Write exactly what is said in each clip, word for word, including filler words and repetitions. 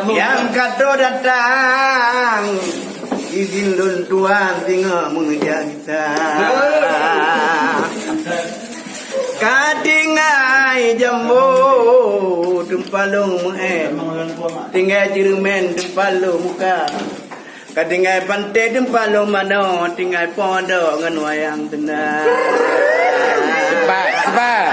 Nyang ka troh datang, izin lôn tuan singoh meujak gisa. Ka tinggai jambo teumpat lôn meu'èn, tinggai ceureumen teumpat lôn muka. Ka tinggai panté teumpat lôn manoe, tinggai podo ngon wayang teunang. Sebat, sebat.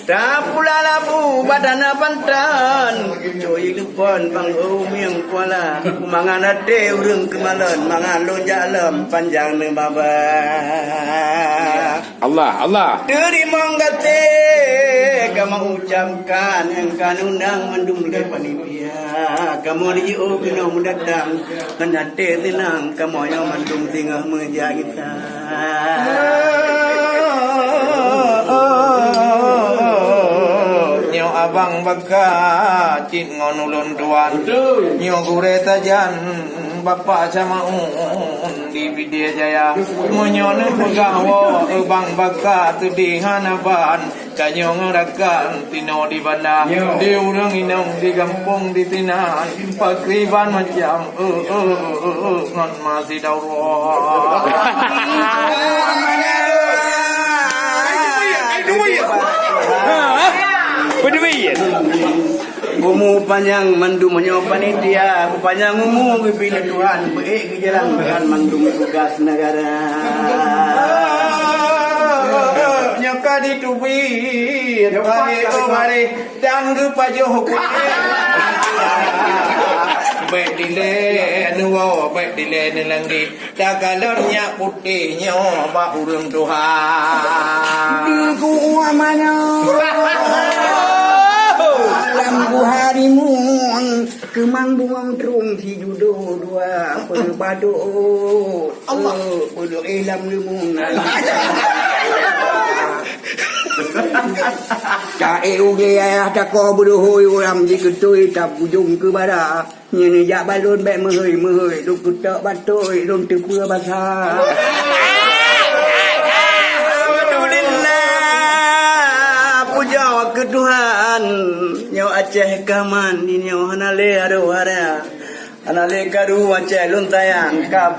Tapula labu bak dana panton, cuy lupon bang umieng kuala. Mangat até ureueng keumalon, mangat lôn jak lom panjang neubaba. Allah, Allah. Teurimong gaséh kamoe ucapkan nyang ka undang mandum lé panitia. Kamoe jiôh keunoe meudatang, ngon até seunang kamoe nyoe mandum singoh meujak gisa. Nyoe abang baka cit ngon ulôn tuan. Nyoe gurée sajan Bapak Samaun di Pidie Jaya. Meunyoe neupeugah woe, Bang Baka seudeh hana ban, tanyoe rakan tinoe di banda. Di ureueng inong di gampông di sinan, pakriban macam, eh, eh, eh, eh, eh, ngon masih daurah. Beudui. Umu panyang mandum nyoe panitia, panyang umu geubri lé Tuhan, beuék geujalankan mandum tugas negara. Nyoe ka diteubiet bareh, oh, bareh, dan geupajoh kutéh. Bèk dilèe neuwoe, bèk dilèe neulanggeh. Takalon nyak putéh nyoe bak ureueng tuha. Di gua mana? Lam guha rimueng, keumang bueng trueng sijudo dua, peubadok, Allah. Eh, peudok ilam rimueng. Taék ugé ayah takoh beudohôi uram jikeutôi tabujông keu bara. Nyan jak balon bèk meuhôi-meuhôi, lôn keutok batôi, lôn teupeue basa. Alhamdulillah, pujoe keu Tuhan. Nyoe Aceh ka aman, di nyoe hana lé aroe hara. Hana lé karu Aceh lôn sayang, ka